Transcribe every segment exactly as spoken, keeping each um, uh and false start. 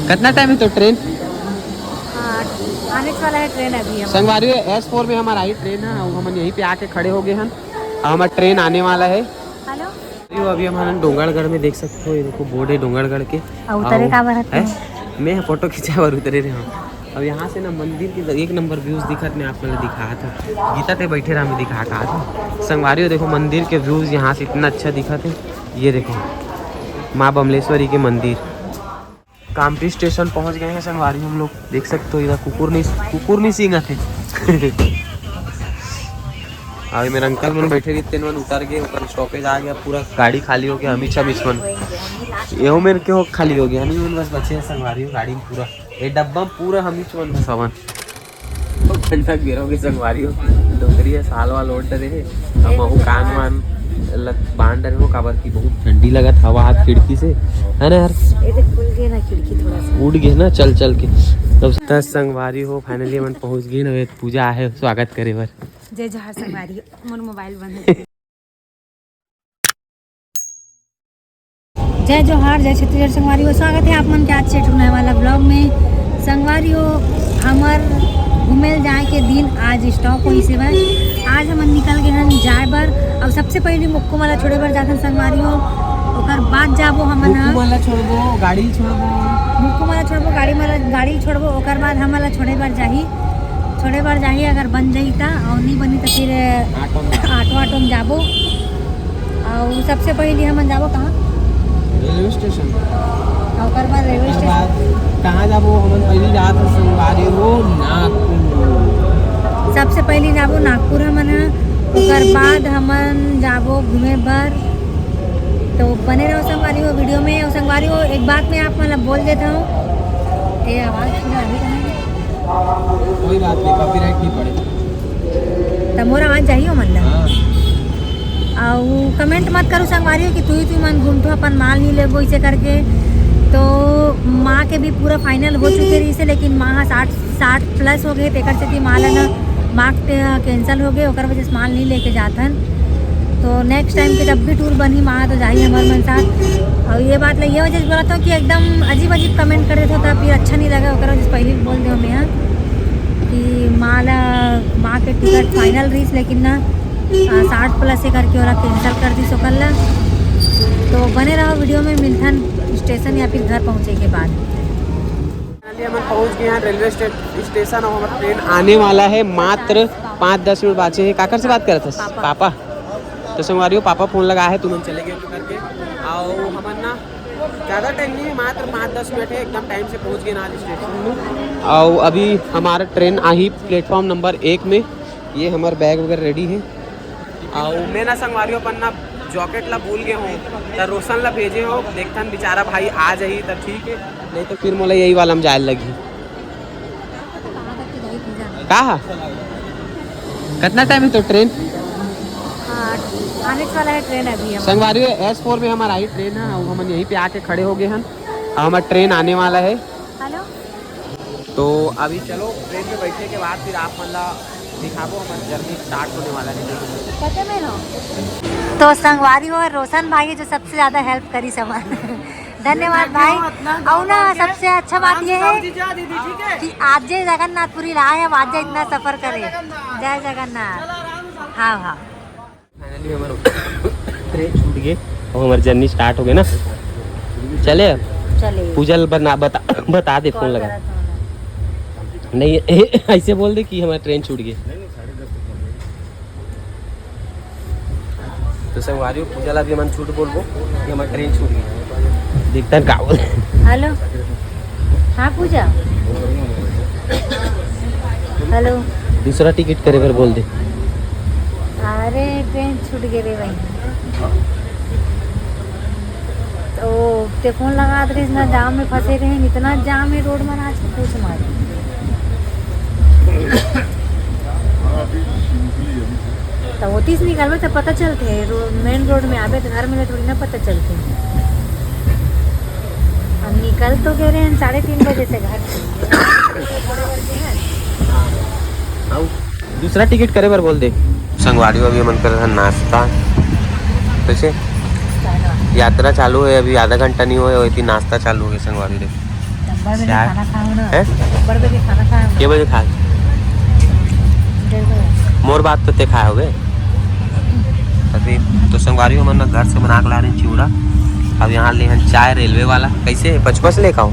कितना टाइम है तो ट्रेन? हाँ, आने वाला है ट्रेन अभी हम। संगवारी, एस फोर में हमारा आई ट्रेन है, अब हम यहीं पे आके खड़े हो गए हैं। अब हमारा ट्रेन आने वाला है। हेलो। अभी हम डोंगरगढ़ में देख सकते हो, ये देखो बोर्ड है डोंगरगढ़ के। और उतरे और का बरत है? मैं फोटो खिंचा और उतरे रहे हूँ। अब यहाँ से ना मंदिर के एक नंबर व्यूज दिखत, मैं आप लोग दिखा था, गीता ते बैठे रहा, मैं दिखा कहा था। संगवारी हो, देखो मंदिर के व्यूज यहाँ से इतना अच्छा दिखत है। ये देखो माँ बमलेश्वरी के मंदिर। कामटी स्टेशन पहुंच गए हैं संगवारी हम लोग, देख सकते हो इधर कुकुर नहीं, कुकुर नहीं सींगत है। अभी मेरे अंकल मन बैठे रहिस, तेन मन उतर गए, ओकर स्टॉपेज आ गया, पूरा गाड़ी खाली हो गया, हमीच हमीच मन। एहू मेर के हो खाली हो गया, नहीं मन बस बचे हैं संगवारी हो गाड़ी में पूरा, ये डब्बा में पूरा हमीच मन बस हवन। ठंडा गिरोगे संगवारी हो, डोकरी है, साल वाल ओढ़ डरे है, हम महू कान वान लग बांध डरे हो, काबर की बहुत ठंडी लगत हवा हाथ खिड़की से, है ना यार? ये देख, खुल गया ना खिड़की थोड़ा सा। उड़ गए ना चल चल के। तब तक संगवारी हो, फाइनली हमन पहुंच गए ना, पूजा आहे स्वागत करे बर। जय जोहार संगवारी, मोर मोबाइल बंद है। जय जोहार, जय छत्तीसगढ़ संगवारी हो, स्वागत है आप मन के आज से एक नए वाला ब्लॉग में। संगवारी हो, हमर घूमे ल जाए के दिन आज स्टॉप होइस हेवय। आज हमन निकल गए हन जाए बर, और सबसे पहले मुक्कू वाला छोड़े बर जाथन संगवारी हो, ओकर बाद जाबो हमन ह। मुक्कू वाला छोड़बो, गाड़ी छोड़बो। मुक्कू वाला छोड़बो, गाड़ी वाला, गाड़ी छोड़बो, ओकर बाद हमन ला छोड़े बर जाही, छोड़े बर जाही। अगर बन जाही त, और नहीं बनी त फिर ऑटो में। ऑटो, ऑटो में जाबो। और सबसे पहले हमन जाबो कहाँ? Railway station. और ओकर बाद रेलवे ओकर स्टेशन। बाद कहाँ जाबो? हमन पहले जात हन संगवारी हो नागपुर। सबसे पहले जाबो नागपुर हमन ह, ओकर बाद हमन जाबो घूमे बर। तो बने रहो संगवारी हो वीडियो में। और संगवारी हो, एक बात मैं आप मन ला बोल देता हूँ, ये आवाज़ पूरा अभी कहाँ है? कोई बात नहीं, कॉपीराइट नहीं पड़ेगा। त मोर आवाज जाही ओमन ला। हाँ। अउ कमेंट मत करू संगवारी हो कि तुही तुही मन घूमथो, अपन माल नहीं लेबो इसे करके। तो माँ के भी पूरा फाइनल हो चुके रहिस हे, लेकिन माँ ह साठ, साठ प्लस हो गए, तेकर सेती माँ ला ना, माँ के कैंसिल हो गए, ओकर वजह से माल नहीं लेके जाथन। तो नेक्स्ट टाइम के जब भी टूर बनही माँ तो जाही हमर मन साथ। और ये बात ला ये वजह से बोलत हूँ कि एकदम अजीब अजीब कमेंट कर देथो त फिर अच्छा नहीं लगे, ओकर वजह से पहले भी बोल दे हमें यहाँ कि माँ ला, माँ के टिकट फाइनल रहिस, लेकिन ना, आ, साठ प्लस हे करके ओला कैंसिल कर दिस ओकर ला। तो बने रहो वीडियो में, मिलथन स्टेशन या फिर घर पहुँचे के बाद। फाइनली हमन पहुंच गए हैं रेलवे स्टे-, स्टेशन और हमारा ट्रेन आने वाला है मात्र पाँच दस मिनट बाचे है। काकर से बात करत हस? पापा। पापा। तो संगवारी हो, पापा फोन लगा है, तुमन चले गए करके। और हमन ना ज़्यादा टाइम नहीं है, मात्र पाँच दस मिनट है, एकदम टाइम से पहुंच गए ना आज स्टेशन में। और अभी हमारा ट्रेन आही प्लेटफॉर्म नंबर एक में। ये हमारा बैग वगैरह रेडी है। और मैं ना संगवारी हो अपन ना जैकेट ला भूल गए हो, तो रोशन ला भेजे हो, देखथन बेचारा भाई आ जाही तो ठीक है, नहीं तो फिर मोला यही वाला में जाए लगी। कहाँ तक के जाई पूजा? का? कितना टाइम है तो ट्रेन? हाँ, आने वाला है ट्रेन अभी हम। संगवारी हो, एस फोर में हमारा आई ट्रेन है, और हमन यहीं पे आके खड़े हो गए हैं, और हमारा ट्रेन आने वाला है। हेलो। तो अभी चलो, ट्रेन में बैठने के बाद फिर आप मन ला दिखाबो, हमारा जर्नी स्टार्ट होने वाला है। पता में लो। तो संगवारी हो, रोशन भाई जो सबसे ज्यादा हेल्प करी समान। धन्यवाद भाई। और ना सबसे अच्छा बात ये है कि आज जे जगन्नाथपुरी ला आए, हम आज जे इतना सफर करे। जय जगन्नाथ। हाँ, हाँ। फाइनली हमारा ट्रेन छूट गए और हमारी जर्नी स्टार्ट हो गई ना। चले अब? चले। पूजा ला बना-, बता, बता दे, फोन लगा। नहीं, ऐसे बोल दे कि हमारा ट्रेन छूट गई। तो संगवारी हो, पूजा ला भी हमन झूठ बोलबो कि हमार ट्रेन छूट गई। देखता का बोल। हेलो, हाँ पूजा। हेलो। दूसरा टिकट करे बर बोल दे। अरे ट्रेन छूट गए रे भाई। तो ते फोन लगा दे ना, जाम में फंसे रहे, इतना जाम है रोड में आज। पूछ मार। तो ओतीस निकलबे तो पता चलते, रो-, मेन रोड में आबे तो घर में थोड़ी ना पता चलते। हम निकल तो गए रहे हैं साढ़े तीन बजे से घर से। दूसरा टिकट करे बर बोल दे। संगवारी अभी हमन कर रहा नाश्ता। कैसे? यात्रा चालू है, अभी आधा घंटा नहीं हुआ है, वही नाश्ता चालू है संगवारी रे। बड़ बजे खाना खाओ ना। हैं? बड़ बजे खाना खाओ ना। के बजे खाए? डेढ़ बजे। मोर बात तो ते खाए होगे। अभी तो संगवारी हो, मन घर से बना के ला रहे चिवड़ा। अब यहाँ ले हन चाय रेलवे वाला, कैसे पचपच लेके आओ,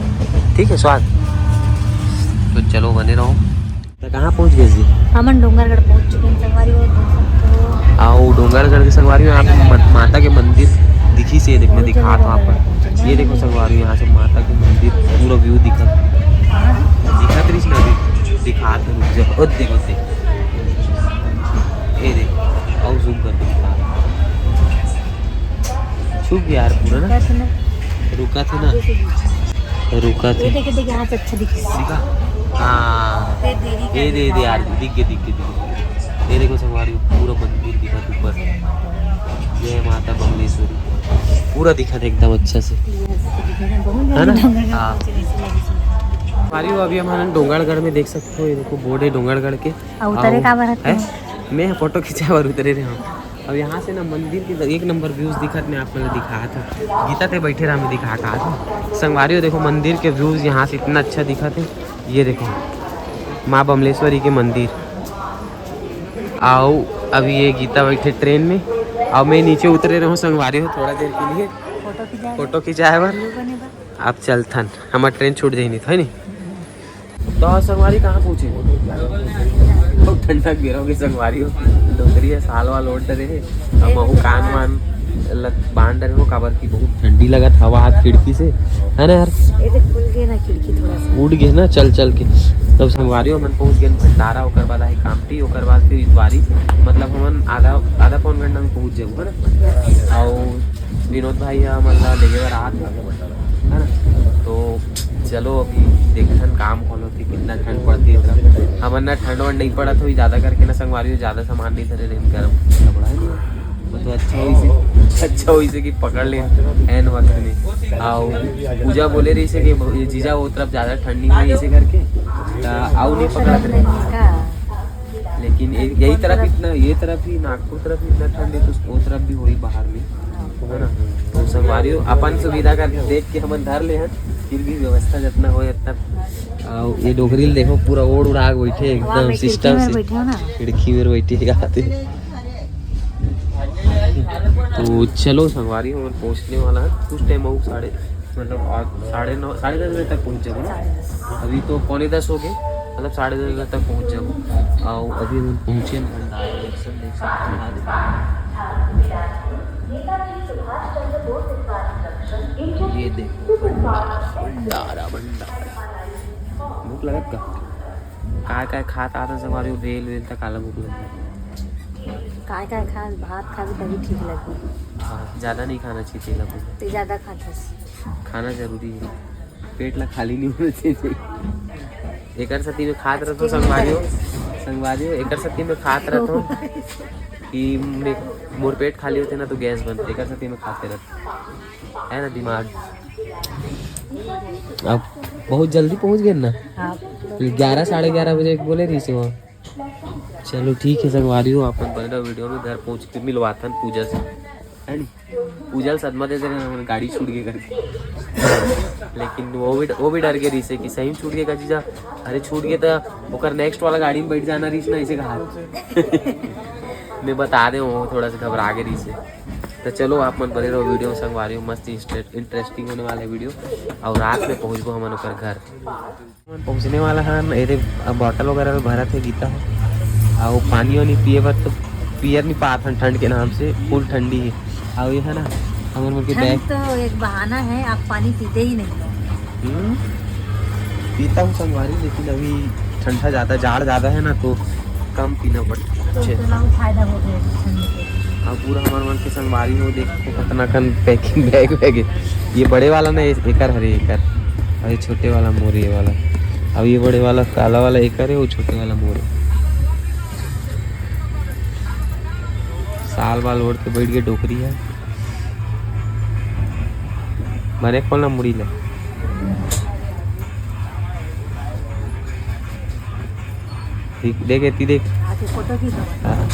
ठीक है स्वाद। तो चलो बने रहो। तो कहाँ पहुँच गए जी? हमन डोंगरगढ़ पहुँच चुके हैं संगवारी हो, देख सकते हो। आओ डोंगरगढ़ के संगवारी हो, यहाँ पे मन-, माता के मंदिर दिखी से, देख मैं दिखात हूँ आप। ये देखो संगवारी हो, यहाँ से माता के मंदिर पूरा व्यू दिखत, दिखत रही ना अभी, दिखात हूँ, रुक जा, ओ देखो, देख, ये देख, और जूम करके दिखा। छुप गया यार पूरा ना। रुका था ना। रुका था ना। रुका ये था। देखे, देखे, यहाँ से अच्छा दिखे। दिखा? हाँ। ये देरी ये कर दे, दे यार, दिखा। दिख गए, दिख गए, दिख गए। ये देखो संगवारी, पूरा मंदिर दिखा था ऊपर। जय माता बमलेश्वरी। पूरा दिखा था एकदम अच्छा से। Yes, दिखे ना, बहुत है ना? हाँ। संगवारी हो, अभी हम डोंगरगढ़ में देख सकते हो, ये देखो बोर्ड है डोंगरगढ़ के। और उतरे का बार है? मैं फोटो खिंचाए और उतरे रहे हूँ। अब यहाँ से ना मंदिर के एक नंबर व्यूज दिखत, मैं आप मन ल दिखात हूँ। गीता ते बैठे रहा, मैं दिखात हूँ। संगवारी हो, देखो मंदिर के व्यूज यहाँ से इतना अच्छा दिखत है। ये देखो माँ बमलेश्वरी के मंदिर। आओ, अभी ये गीता बैठे ट्रेन में, और मैं नीचे उतरे रहूँ संगवारी हो थोड़ा देर के लिए फोटो खिंचाए बर। अब चलथन, हमार ट्रेन छूट जाही नहीं तो, है नहीं? तो आज संगवारी कहाँ पहुँचे? बहुत ठंडा गिरोगे संगवारी हो। डोकरी है, साल वाल ओढ़ डरे है। अब महू कान वान लग बांध डरे हो, काबर की बहुत ठंडी लगत हवा हाथ खिड़की से, है ना यार? ये देख, खुल गए ना खिड़की थोड़ा सा। उड़ गए ना चल चल के। तब संगवारी हो मन पहुँच गए भंडारा, ओकर बाद आई कामटी, ओकर बाद फिर इतवारी। मतलब हमन आधा, आधा पौन घंटा में पहुँच जाबो, है ना? और विनोद भाई ह हमन ला लेगे बर आत हे, है ना? तो चलो अभी देखथन काम कौन होती, कितना ठंड पड़ती है इतना। हमन ना ठंड वंड नहीं पड़त होई ज़्यादा करके ना संगवारी हो, ज़्यादा सामान नहीं धरे रहे, गरम कपड़ा है नहीं। वो तो अच्छा होइस हे, अच्छा होइस हे कि पकड़ ले एन वक्त में। आओ पूजा बोले रहिस हे कि जीजा वो तरफ ज़्यादा ठंड नहीं होई ऐसे करके, त आओ नहीं पकड़ा। लेकिन ए-, यही तरफ इतना, ये तरफ ही, नागपुर तरफ ही इतना ठंड है, तो वो तरफ भी होई बाहर में, है ना? तो संगवारी हो, अपन सुविधा का देख के हमन धर ले हन, फिर भी व्यवस्था जितना होए उतना। आओ, ये डोकरी ल देखो, पूरा ओढ़ उड़ा के बैठे एकदम सिस्टम से। खिड़की में बैठे हे, आते। तो चलो संगवारी हो, हमन पहुँचने वाला है कुछ टाइम, और साढ़े, मतलब, आज साढ़े नौ, साढ़े दस बजे तक पहुँच जाबो ना। अभी तो पौने दस हो गए, मतलब साढ़े दस बजे तक पहुँच जाबो। आओ, अभी हम पहुँचे हैं भंडारा जंक्शन, देख सकते हैं। ये देखो भंडारा, भंडारा, भंडारा। भूख लगत का? काय काय खात आत हन संगवारी हो, भेल वेल तक आला भूख लगत। काय काय खा, भात खा भी तभी ठीक लगही। हाँ, ज़्यादा नहीं खाना चाहिए तेला कुछ। ते ज़्यादा खात हस। खाना जरूरी है, पेट ला खाली नहीं होना चाहिए। एकर सती में खात रहत हो संगवारी हो, संगवारी हो, एकर सती में खात रहत हो कि मे-, मोर पेट खाली होते ना तो गैस बनते, एकर सती में खाते रहत हो। है ना दिमाग। अब बहुत जल्दी पहुँच गए ना। हाँ। ग्यारह, साढ़े ग्यारह बजे बोले रहिस हे वहाँ। चलो ठीक है संगवारी हो, अपन बने रहो वीडियो में, घर पहुँच के मिलवाथन पूजा से, है नी? पूजा ल सदमा दे देना, हमर गाड़ी छूट गए करके। लेकिन वो भी, वो भी डर गए रहिस हे कि सही में छूट गए का जीजा, अरे छूट गए तो ओकर नेक्स्ट वाला गाड़ी में बैठ जाना रहिस ना, ऐसे कहा। मैं बता दे, वो थोड़ा सा घबरा गए रहिस हे। तो चलो आप मन बने रहो वीडियो में संगवारी हो, मस्त इंटरेस्टिंग होने वाला है वीडियो। और रात में पहुँचबो हमन ओकर घर। पहुँचने वाला हन, एदे अब बॉटल वगैरह में भरत हे गीता हो, और पानी वानी पिए बर तो पियर नहीं पात हन ठंड के नाम से, फुल ठंडी है। और ये है ना, हमर मन के ठंड बैग तो एक बहाना है, आप पानी पीते ही नहीं हो। हम्म, पीता हूँ संगवारी, लेकिन अभी ठंडा ज़्यादा, जाड़ ज़्यादा है ना, तो कम पीना पड़ता है। तो अच्छे। इतना वो फायदा हो गया ठंड से। हाँ, पूरा हमारे मन के संगवारी हो, देखो कितना कन पैकिंग बैग वैग है। ये बड़े वाला ना, ए-, एकर हरे एकर, और ये छोटे वाला मोर ये वाला। अब ये बड़े वाला काला वाला एकर है, वो छोटे वाला मोर है। साल बाल ओढ़ के बैठ गए डोकरी है। बने खोलना मुड़ी ले। देख, देख, एती देख। आके फोटो खींचो। हाँ।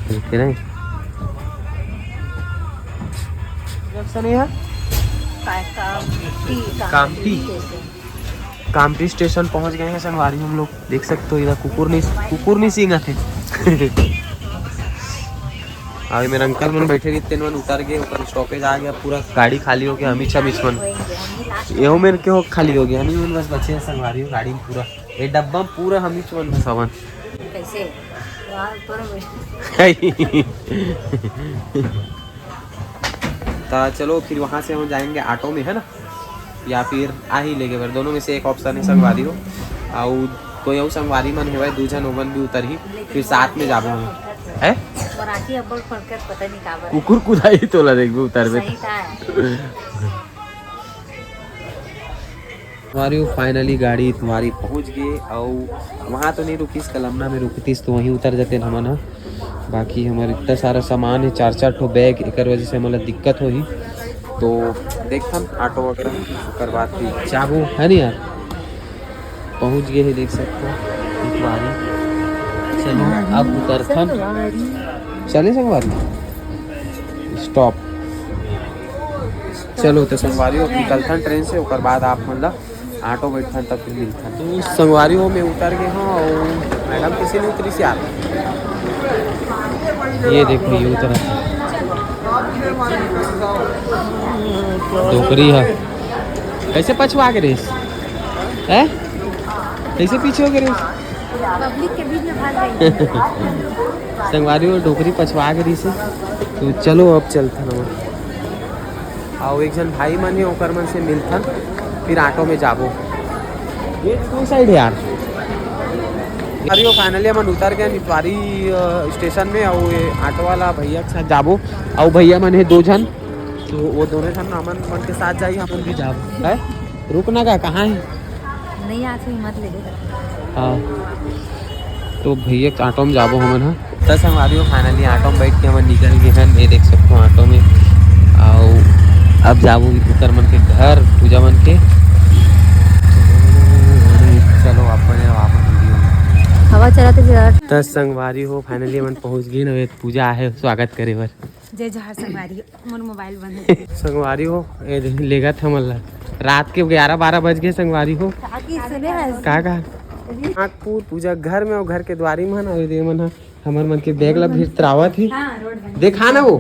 देख के नहीं। ऐसा नहीं है। कामटी, कामटी। कामटी स्टेशन पहुंच गए हैं संगवारी हम लोग। देख सकते हो, इधर कुकुर नहीं, कुकुर नहीं सींगा थे। अभी मेरे अंकल मन बैठे रहिस, तेन मन उतर गए, ओकर स्टॉपेज आ गया, पूरा गाड़ी खाली हो गया, हमीच हमीच मन। एहू मेर के हो खाली हो गया, नहीं मन बस बचे हैं संगवारी हो गाड़ी में पूरा। ये डब्बा में पूरा हमीच मन बस हवन। कैसे? तो चलो फिर वहाँ से हम जाएंगे ऑटो में, है ना, या फिर आ ही लेगे बर, दोनों में से एक ऑप्शन है संगवारी हो। और कोई और संगवारी मन हेवय, दू झन ओमन भी उतरही, फिर साथ में जाबो हम। है? मराठी अब्बड़ फरकत पता नहीं काबर। कुकुर कुदाई तोला देखबे उतरबे सही त। था। हमारी वो फाइनली गाड़ी तुम्हारी पहुंच गई। और वहाँ तो नहीं रुकीस, कलमना में रुकतीस तो वहीं उतर जाते हमन ह। बाकी हमारे इतना सारा सामान है, चार चार ठो बैग, एकर वजह से हमारा दिक्कत होही। तो देखथन ऑटो वगैरह, ओकर बाद फिर जाबो, है नहीं यार। पहुंच गए हैं, देख सकते हो, इतवारी। चलो, अब उतरथन। चले संगवारी, स्टॉप। चलो तो संगवारी, अब निकलथन ट्रेन से, ओकर बाद आप मन ला ऑटो बैठथन तब फिर मिलथन। तो संगवारी हो, मैं उतर गए हूँ और मैडम किसी नहीं उतरी यार। ये देखो, ये उतरा। डोकरी है। कैसे पछवा के रहिस? हैं? कैसे पीछे हो के रहिस? पब्लिक के बीच में भाग गई। संगवारी हो, डोकरी पछवा के रहिस। तो चलो, अब चलथन। और एक झन भाई मन है, ओकर मन से मिलथन, फिर ऑटो में जाबो। ये कौन साइड है यार? अरे, वो फाइनली हमन उतर गए नितवारी, अ, स्टेशन में। और ये ऑटो वाला भैया के साथ जाबो। और भैया मन है दो झन, तो वो दोनों झन हमन मन के साथ जाई, हमन भी जाबो। है, रुकना का, कहाँ है? नहीं, आज ही मत ले। हाँ, तो भैया के ऑटो में जाबो हमन ह। त संगवारी हो, फाइनली ऑटो में बैठ के हमन निकल गए हैं। ये देख सकते हो ऑटो में। आओ, अब जाबो ओकर मन के घर, पूजा मन के। चलो, अपन वापस वीडियो में। हवा चलत है जरा। त संगवारी हो, फाइनली हमन पहुंच गए ना, पूजा आहे स्वागत करे बर। जय जोहार संगवारी, मोर मोबाइल बंद है। संगवारी हो, ए दे, लेगत हमन ला। रात के ग्यारह बारह बज गए संगवारी हो। का की सुने हस? का का? नागपुर पूजा घर में और घर के द्वारी मन, अउ ये मन ह, हमर मन के बैग ला भितरावत ही। हाँ, रोड बंद। देखा ना वो,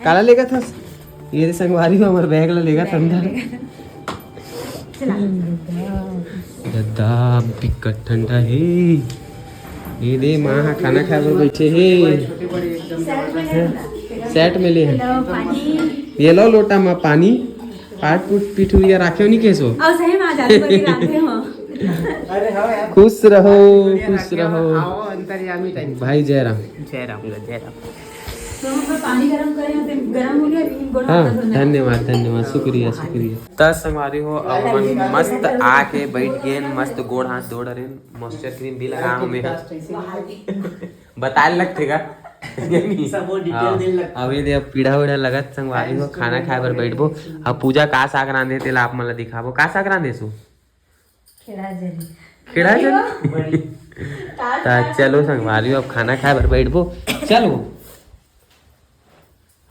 काला लेगत हस? ये दे संगवारी हो, हमर बैग ला लेगत अंदर। चला। ददा, बिकट ठंडा हे। ये दे, माँ ह खाना खाए बर बैठे हे। सेट में ले हे। ये लो लोटा में पानी। पाट पुट पिठुरिया राखे हो नहीं केसो। और सही में आज आलू बड़ी रांधे हो। खुश रहो, खुश रहो। आओ, अंतर्यामी टाइम। भाई जयराम। जयराम, जयराम। तो हम पानी गरम करे हैं, तो गरम हो गया, लेकिन गोड़ हाँ, हाथ धोना है। धन्यवाद, धन्यवाद, शुक्रिया, शुक्रिया। त संगवारी हो, अब हमन मस्त आके बैठ गेन, मस्त गोड़ हाथ धो डरेन, मॉइस्चर क्रीम भी लगा हमें। बताए लगथे का? सब वो डिटेल हाँ, देन लगथे। अब ये दे, अब पीढ़ा उड़ा लगत संगवारी हो, खाना खाए बर बैठबो। अब पूजा का साग रांधे, तेला आप मन ला दिखाबो। का साग रांधे सु? खेड़ा जरी। खेड़ा जरी? बड़ी। ता चलो संगवारी हो, अब खाना खाए बर बैठबो। चलो।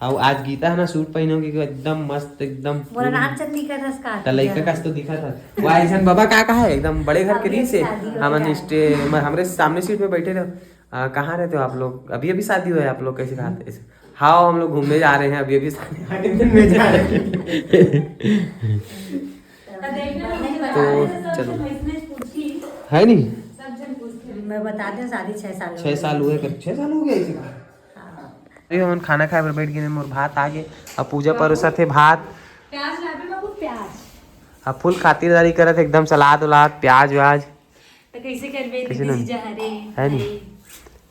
अउ आज गीता है ना, सूट पहनो के एकदम मस्त, एकदम मोला full। नाच नहीं कर रहा इसका। त लइका कस तो दिखा था। वाह, ऐसन बाबा का कहा है, एकदम बड़े घर के अभी रीस है। शादी हो हमन गया। स्टे-, म-, हमरे सामने सीट पे बैठे रहो। आ, कहाँ रहते हो आप लोग? अभी अभी शादी हुआ है आप लोग, कैसे कहा थे ऐसे? हाँ, हम लोग घूमने जा रहे हैं, अभी अभी शादी। घूमने जा रहे हैं। तो चलो। है नहीं? मैं बता दें, शादी छह साल हो छह गए। साल हुए कर, छह साल हो गए इसे कहा। हाँ। अरे, हमन खाना खाए बर बैठ गए, मोर भात आ गए। अब पूजा परोसत हे भात। प्याज लाबे बाबू, प्याज। अब full खातिरदारी करत, एकदम सलाद उलाद, प्याज व्याज। तो कैसे करबे, कैसे दीदी नहीं? जीजा हरे, है नहीं? हरे।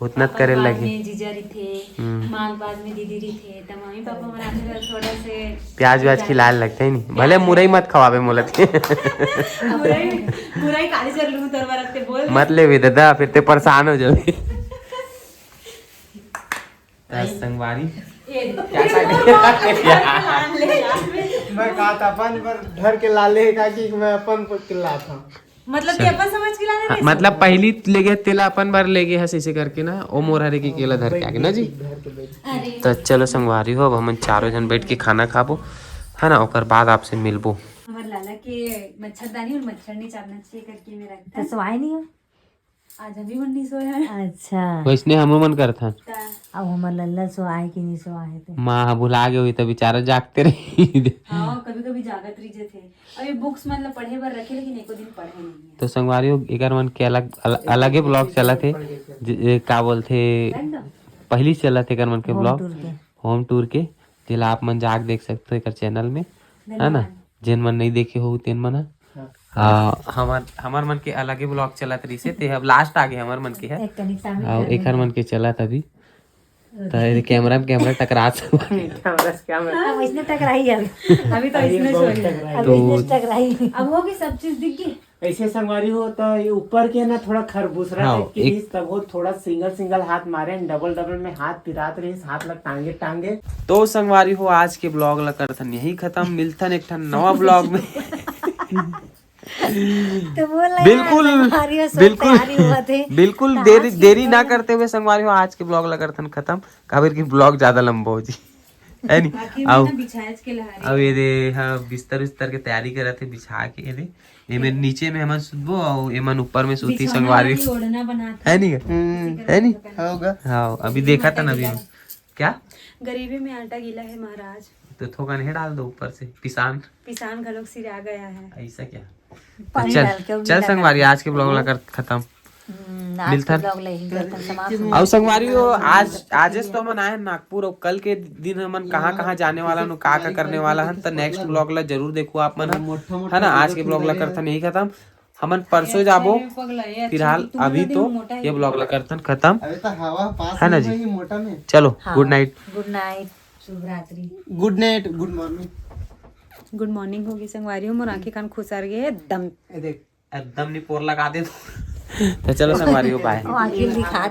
उतना पापा करे बाद लगे। में जीजा रहिथे, हम्म। माँ के बाद में दीदी रहिथे, तो मम्मी पापा मन आथे तो थोड़ा से प्याज व्याज खिलाए लगथे नहीं, भले मुरई मत खवाबे मोला ते। मुरई, मुरई काली चल लू तरवा रखते बोल। मत लेबे दादा, फिर ते परेशान हो जाबे। दस संगवारी। ये क्या साइड? मैं कहा था अपन पर धर के लाले का कि मैं अपन पर चिल्ला था। मतलब कि अपन समझ के लाने हाँ, नहीं मतलब समझ। पहली ले गए तेला अपन बर ले गए हस ऐसे करके ना, ओ मोर हरे की केला धर के आगे ना जी। धर के बैठ। अरे। तो चलो संगवारी हो, अब हमन चारों जन बैठ के खाना खाबो। है ना, ओकर बाद आपसे मिलबो। हमारे लाला के मच्छरदानी और मच्छरनी चाबना चाहिए करके मेरा तो सोए नहीं हो? आज हम ही मन नहीं सोए हैं। अच्छा। वैसने हमू मन करथन। ता- अब हमार लल्ला सोए कि नहीं सोए थे? माँ भुला गए हुई तो बेचारा जागते रही। हाँ, कभी कभी जागत रही थे। अब ये बुक्स मतलब पढ़े बर रखे, लेकिन एको दिन पढ़े नहीं है। तो संगवारी हो, एकर मन के अलग अल, अलगे ब्लॉग चलत हे। ज- ए, का बोलथे, एकदम। पहली चलत हे एकर मन के होम ब्लॉग, टूर के। होम टूर के, जेला आप मन जाके देख सकते हो एकर चैनल में, है ना। जेन मन नहीं देखे हो तेन मन ह। हाँ, हमार हमार मन के अलगे ब्लॉग चलत रहिसे, ते अब लास्ट आगे हमार मन के है। एक कनिक सामने और कर एकर दे। मन के चलत अभी। तो ये कैमरा में कैमरा टकरात। अब इसने टकराई अब। अभी तो इसमें सोए हैं। अब तो- इसने टकराई। अब होगी, सब चीज दिख गई। ऐसे संगवारी हो तो ये ऊपर के ना थोड़ा खरबूसरा हाँ, टाइप के एक- रहिस, तब वो थोड़ा सिंगल सिंगल हाथ मारे, डबल डबल में हाथ पिरात रहिस, हाथ ला टांगे टांगे। तो संगवारी हो, आज के ब्लॉग ला करथन यही खत्म। मिलथन एक ठन नवा ब्लॉग में। तो बोल ना बिल्कुल, यार, संगवारी हो, सब बिल्कुल, तैयारी हुआ थे। बिल्कुल तो देरी आज के देरी ना ब्लॉग करते हुए संगवारी हो, आज के ब्लॉग ला करथन खत्म। काबर की ब्लॉग ज्यादा लंबा हो जी, है नी? आखिर में आओ, ना बिछायच के लहारी। अब ये दे, हाँ, बिस्तर उस्तर के तैयारी करत हे, बिछा के ये दे, ये मेरे नीचे में हमन सुतबो और एमन ऊपर में सूती बिछौना संगवारी, वाली ओढ़ना बनात है नी? हम्म। है नी? होगा। हाँ, अभी देखा था ना अभी हम। क्या? गरीबी में आटा गीला है महाराज। तो थोकन हे डाल दो ऊपर से, पिसान। पिसान घलोक सिरा गया है। ऐसा क्या? पानी चल, डाल के चल संगवारी, आज के ब्लॉग ला कर खत्म। हम्म, आज मिलथन। के ब्लॉग ला यहीं करथन समाप्त। और संगवारी हो, आज आज तो हमन आए हैं नागपुर, और कल के दिन हमन कहाँ कहाँ जाने वाला हन, का का करने वाला हन, तो नेक्स्ट ब्लॉग ला जरूर देखो आप मन, है ना। आज के ब्लॉग ला करथन यही खत्म। हमन परसों जाबो, फिलहाल अभी तो ये ब्लॉग ला करथन खत्म, अबे तो हवा पास है ना में जी? ही मोटा में। चलो, हाँ। गुड नाइट। गुड नाइट। शुभ रात्रि। गुड नाइट, गुड मॉर्निंग। गुड मॉर्निंग होगी संगवारी हो, मोर आंखें कान खुसर गए एकदम। ये देख, एकदम निपोर लगा दे। तो चलो संगवारी हो, बाय। आखिर दिखा